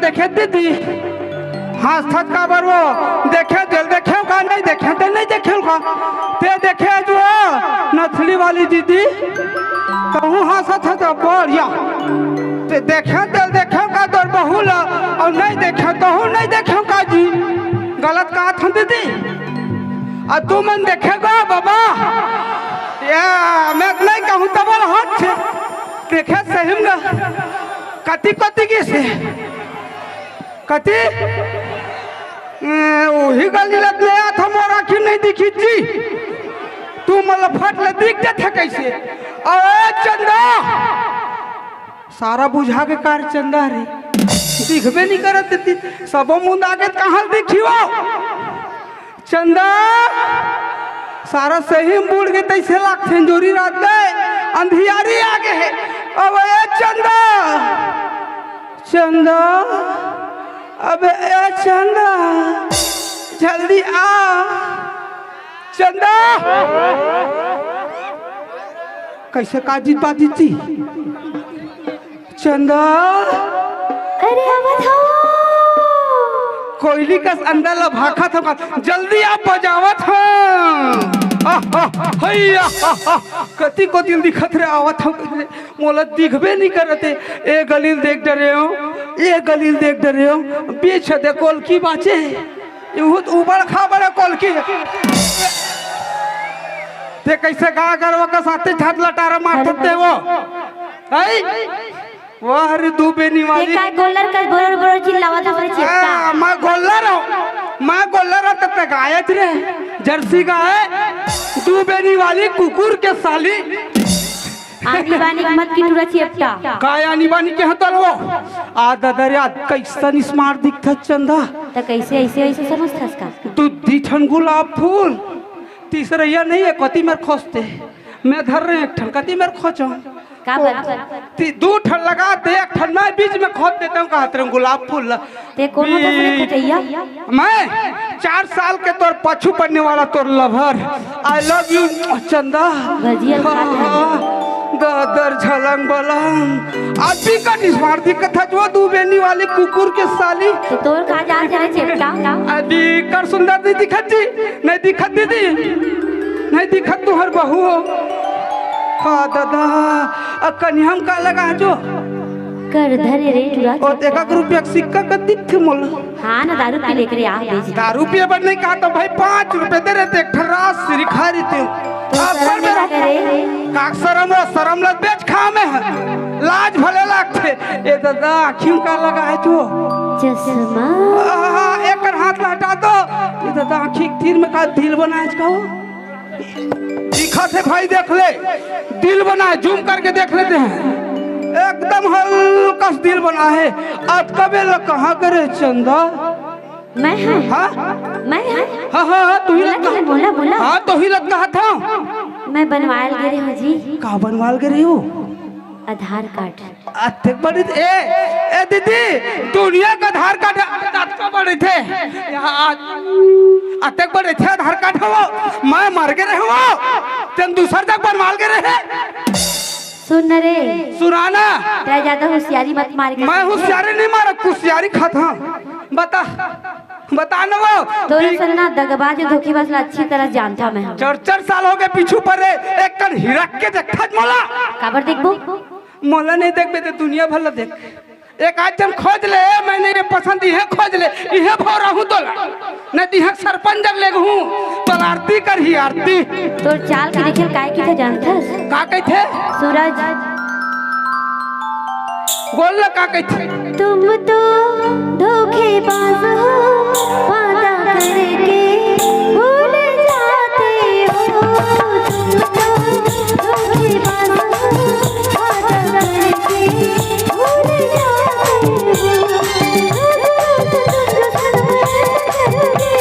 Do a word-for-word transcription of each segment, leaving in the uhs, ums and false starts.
देखे दीदी, हाँसथस काबर वो? देखे तेला देखेंव का, नइ देखे तेला नइ देखेंव का? तें देखे जो नथली वाली दीदी, तहूँ हाँसथस त बढ़िया। तें देखे तेला देखेंव का तोर बहू ला, अउ नइ देखे तहूँ नइ देखेंव का जी? गलत कहत हँव दीदी? अउ तुमन देखे गो बाबा, या मैं नइ कहूँ तब ले हाथ से देखे सही में गा। कति कति गिस हे? कति? ए, उही गली लत ले आत हँव, मोर आँखी नइ दिखिस जी। तुमन ला फट ले दिख जाथे कइसे? अरे चंदा, सारा बुझा के कार चंदा रे, दिखबे नइ करत हे। सबो मुंद आगे कहाँ दिखी वो? चंदा, सारा सही में बुड़ गे तइसे लागथे। अंजोरी रात गए, अंधियारी आ गे हे। अब ए चंदा, चंदा, अबे ए चंदा, जल्दी आ चंदा। कइसे काजी बाजी जी? चंदा। अरे आवत हँव। कोयली कस अंदर ला भाखत हँव का, जल्दी आ, बजावत हँव। आह, आह, हई, आह, आह, आह। कति कोती ले दिखत रे, आवत हँव रे, मोला दिखबे नइ करत हे। ए गली ल देख डरेंव, ए गली ल देख डरेंव, बीच दे कोलकी बाचे, इहू त उबड़ खाबड़ कोलकी। तें कइसे गाय गरवा कस आते छात लटारा मारथस तें वो? हई? वाह रे, दू बेनी वाली। काय गोल्लर कस बोरर बोरर चिल्लावत हस रे चेपटा? मैं गोल्लर हँव, मैं गोल्लर हँव त तें गायच रे, जर्सी गाय, दू बेनी वाली कुकुर के साली। आनी बानी के मत किटुरा चेपटा। काय आनी बानी के हँव तोला वो? आ ददा रे, आज कइसन स्मार्ट दिखथस चंदा। त कइसे अइसे अइसे समझथस का? दू दी ठन गुलाब फूल, तीसरइया नइ हे, कति मेर खोजते। मैं धर रहेंव एक ठन, कति मेर खोजँव। काबर? ती-, दू ठन लगा दे, एक ठन मैं बीच में खोज देथँव, कहत रहेंव गुलाब फूल ला। तें कोन होथस रे खोजइया? मैं चार साल के तोर पाछू पड़ने वाला तोर lover। I love you चंदा। भजिया खा हाँ, हाँ। ददर झलंग बलंग। अभी का निस्वार दिखत हस वो दू बेनी वाली कुकुर के साली। त तोर का जात हे रे चेपटा? अभी कर सुंदर नइ दिखत जी, नइ दिखत दीदी, नइ दिखत तुँहर बहू हो। हाँ ददा, अ कनिहा म का लगा जो? कर धरे रे टुरा ओ, चेपटा। एक एक रुपया के सिक्का का दिखथे मोला। हाँ ना, दारू पी लेके रे आ बेच। दारू पिए बर नइ कहत हँव भाई, पाँच रुपया दे रे, त एक ठन रास सिरी खा रहितेंव। तो अब शरम कर मेरा नहीं लगे रे। का शरम हो, शरम लग बेच खा मैं ह। लाज भले लागथे। ए ददा, आँखी म का लगा हे तू? चश्मा। आहा, एकर हाथ ला हटा दो। ए ददा, आँखी के तीर में का दिल बनाए हस का वो? दिखत हे भाई, देख ले, दिल बनाए, zoom करके देख लेते हैं, एकदम हल्का सा दिल बना है। अतका बेर ला कहाँ गे रहे चंदा? मैं हँव। हाँ? मैं हँव। हाँ, हाँ, हाँ, तुही बोला, लगता है। बोला, बोला। हाँ, तुही लगता है था। मैं बनवाल गे रहे हँव जी। का बनवाल गे रहे हो? आधार कार्ड। अतेक बड़े थे, ए, ए दीदी, दुनिया का आधार कार्ड अतका बड़े थे। यहाँ आज अतेक बड़े थे आधार कार्ड हो, मैं मर गे रहे हँव, तेन दूसर जग बनवाल गे रहे। सुन न रे। सुना ना। तें ज्यादा होशियारी मत मार के। मैं होशियारी नइ मारँव, कुशियारी खात हँव। बता, बता न वो। तोर असन ना दगबाज अउ धोखेबाज ला अच्छी तरह जानथँव मैं। चार चार साल हो गे पीछू परे, एक कन हिरक के देखथस मोला। काबर देखबो? मोला नइ देखबे त दुनिया भर ला देख। एक आध झन खोज ले, मैं नइ पसंद, इहें खोज ले, इहें भौंराहूँ तोला। नइ त इहें सरपंच जग लेगहूँ, तोला आरती करही, आरती। तोर चाल के देखे ल काय कहिथे जानथस? का कहिथे? सूरज। बोल ना, का कहिथे? तुम तो धोखेबाज हो, वादा करके भूल जाते हो। तुम तो धोखेबाज हो, वादा करके भूल जाते हो। रोज रोज तुम जो सनम ऐसा करोगे,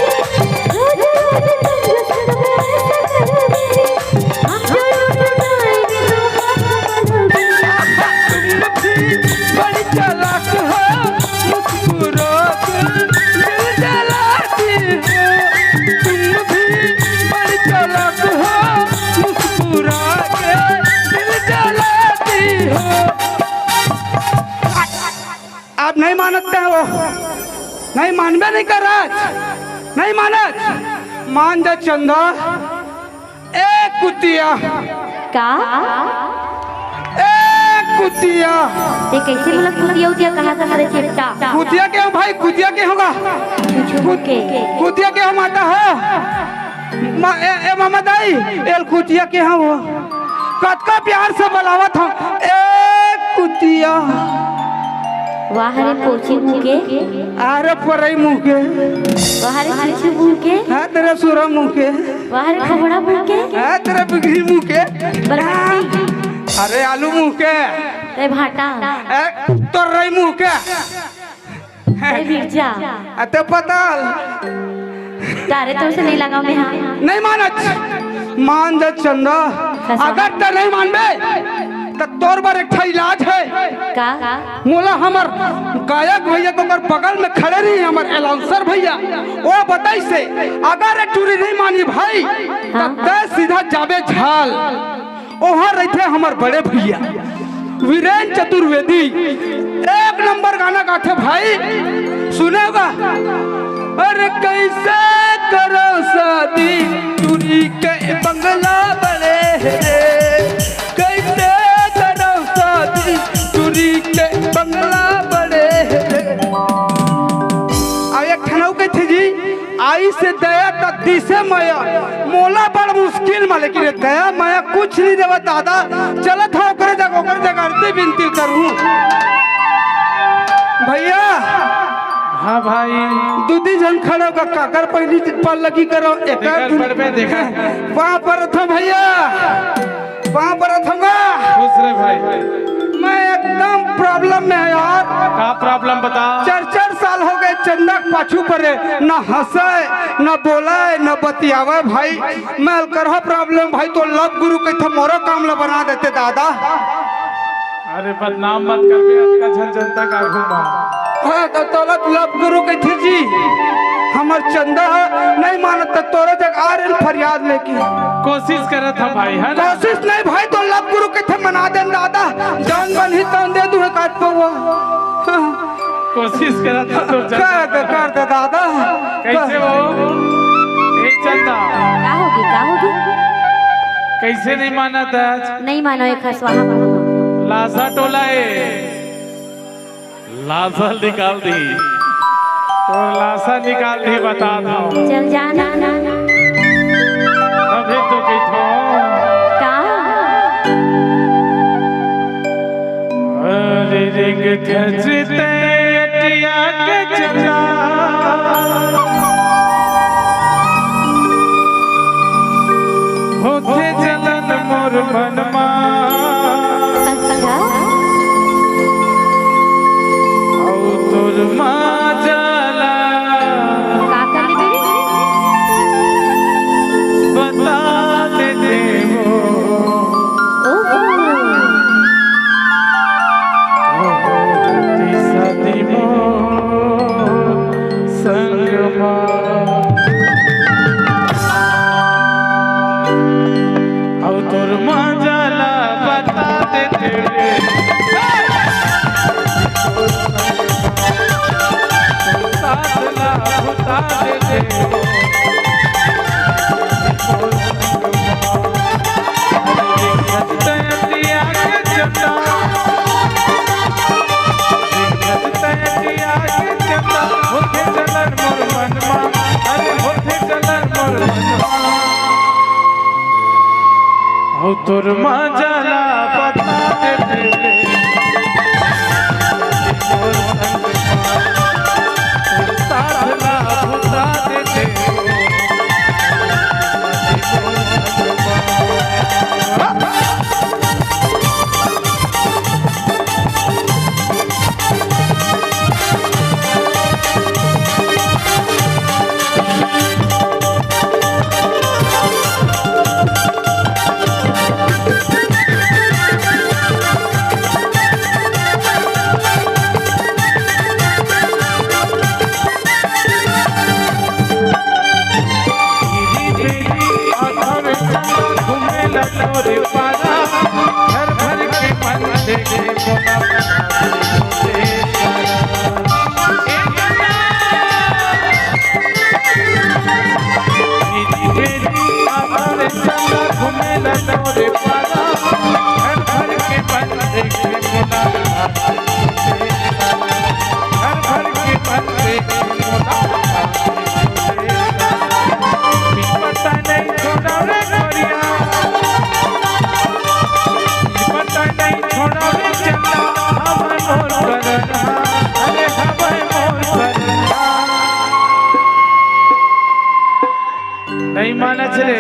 रोज रोज तुम जो सनम ऐसा करोगे। बड़ी चालाक हो, मुस्कुरा नहीं मानबे नहीं करत, नहीं मानत। मान जा चंदा, ए कुतिया। का? ए कुतिया। ये कैसे मतलब कुतिया उतिया कहा था, सारे चेपटा? कुतिया के हो भाई, कुतिया के होगा। कुछ के। कुतिया के हो माता हो। मा-, ए, ए मामा दाई, एल कुतिया के हो। कतका प्यार से बुलावत हो, ए कुतिया। वाह रे पोछी मुँह के। अरे परई मुँह के। वाह रे छिछू मुँह के। हाँ तेरा सुरा मुँह के। वाह रे खबड़ा मुँह के। हाँ तेरा बिगड़ी मुँह के। बरबट्टी। अरे आलू मुँह के। रे भाटा। ए, तोर रई मुँह के। अरे मिर्चा। अते पताल। तारे तोर से नहीं लगा मैं, हाँ। नहीं मानत। मान जा चंदा। कसम। अगर ते नहीं मानबे, त तोर बर एक ठा इलाज है। का? मोला हमर गायक भैया के ओकर बगल में खड़े रही, हमर अनाउंसर भैया, वो बताइसे, अगर ए टूरी नहीं मानी भाई, त हाँ। ते सीधा जाबे झाल। ओहा रहिथे हमर बड़े भैया वीरेन चतुर्वेदी, एक नंबर गाना गाथे भाई, सुनेगा। अरे कैसे करो शादी, टूरी के बंगला बड़े हे रे। कैसे करो शादी, टूरी के बंगला बड़े हे रे। अब एक ठन अउ कहिथे जी, आई से दया त दिसे मया, मोला बड़ मुश्किल में, लेकिन ये दया मया कुछ नहीं देवत दादा। चलत हो ओकरे जग, ओकरे जग आरती बिनती करूँ। भैया। हाँ भाई। दू दी झन खड़े होकर काकर पहिली पल्लगी करो, एकर एकर दिन पड़बे देखा। पाँव परत हँव भैया, पाँव परत हँव गा। खुश रहे भाई। मैं एकदम प्रॉब्लम में है यार। का प्रॉब्लम बता? चार चार साल हो गए चंदा के पाछू परे, ना हंसे, ना बोले, ना बतियावे भाई। मैं करहा प्रॉब्लम भाई, तो लव गुरु कहिथे मोरो काम ला बना देते दादा। अरे बदनाम मत करबे, अतका झन जनता का घुमा। हाँ, तो तोला लव गुरु कहिथे जी, हमर चंदा ह, नहीं मानत त तोरे जग आ रे फरियाद लेके। कोशिश करत ह भाई, है ना? कोशिश नहीं भाई, तो लव गुरु कहिथे मना देन दादा, जौन बनही तौन दे दूँ काट पौवा। हाँ। कोशिश करत ह तो कर दे, कर दे दादा। कैसे हो? ए चंदा। का होगी, का होगी? कैसे नहीं मानत आज? नहीं मानो एक हंसवा। लासा टोला है। लासा निकाल दी। तो लासा निकाल दी, बता दो। चल जाना। अभी तो कही थो। का? अरे रिंग खचते अटिया के चला। होथे जलन मोर मनमा। अच्छा। अउ तोर माँ जाला। का कर ले बेरी? बता दे देवो। ओहो। ओहो, शादी मोर संगमा। अउ तोर मजा ला बता देते रे। साथ ला बता देते। तैयारिया के चंदा। तैयारिया के चंदा। होके चलन मोर मनमा। अरे होके चलन मोर मनमा। अउ तोर मजा ला बता देते रे। साथ ला बता देते। नहीं मानत रे।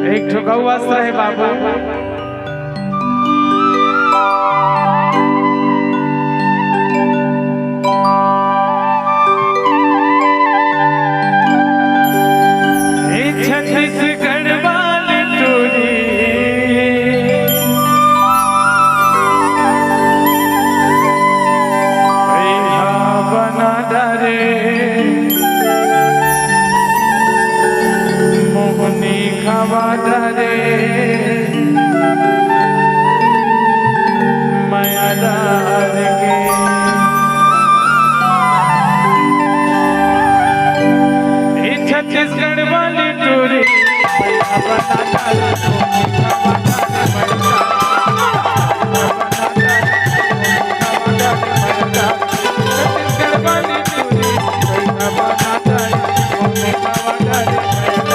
एक ठो गौवा सा है बाबू। ए छत्तीसगढ़ वाली टूरी, भैया बना डारे, मोहनी खवा डारे, मया डार के। ए छत्तीसगढ़ वाली टूरी, भैया बना डारे, मोहनी खवा डारे, मया डार के।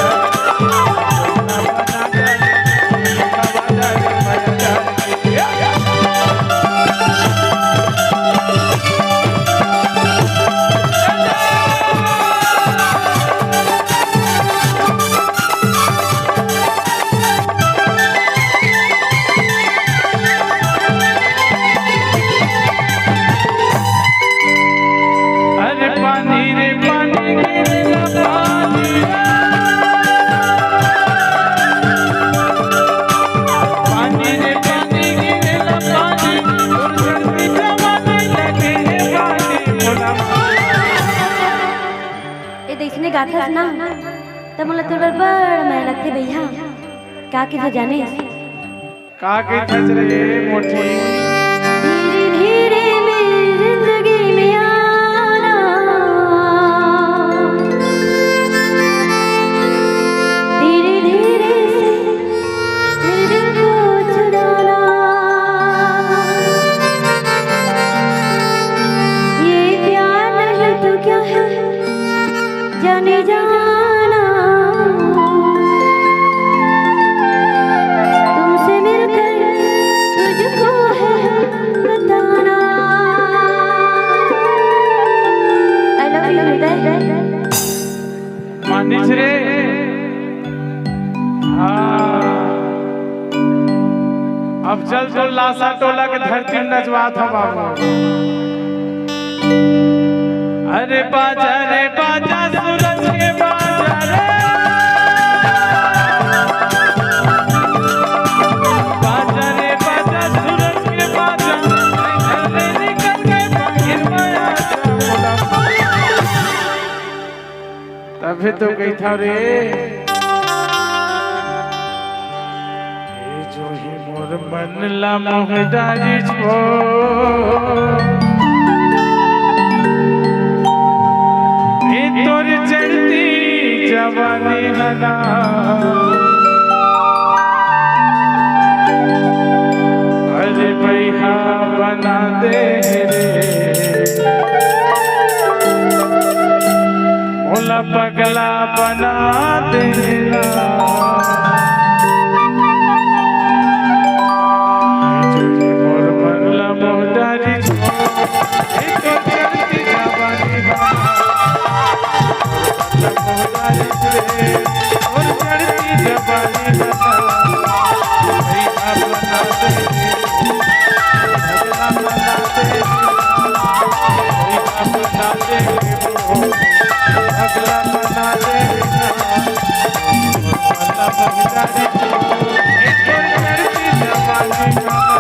अरे पानी रे पानी गिरला पानी, पानी रे पानी गिरला पानी, तोर धरती जवानी लगे हे पानी मोला। ए, देख, इसने गाथस ना, त मोला तोर बर बड़ मया लगथे भैया। का कहिथे जाने? का कहिथस रे मोटी? धीरे धीरे मेरी जिंदगी में आना, धीरे धीरे से मेरे को चुराना। ये प्यार नहीं तो क्या है, जाने जाना, तुमसे मिलकर तुझको है बताना। I love you हृदय। मानिस रे। हाँ। अब चल तो लासा टोला के धरती में नचवात हो बाबू। अरे बाजा रे बाजा सूरज के बाजा रे। बाजा रे बाजा सूरज के बाजा। घर ले निकल के बाहिर माया तभे तो कहिथव रे। ए जो ही मोर मन ला मोह डारिस वो, ए तोर चढ़ती जवानी हना। अरे भैया बना दे रे, मोला पगला बना देना। मोर मन ला मोह डारिस, एक चढ़ती जवानी बना। मोह डारिस रे, मोर चढ़ती जवानी बना। भैया बना दे रे, पगला बना दे रे, भैया बना दे रे। पगला बना दे ना, पगला बना दे, एक बार चढ़ती जवानी बना।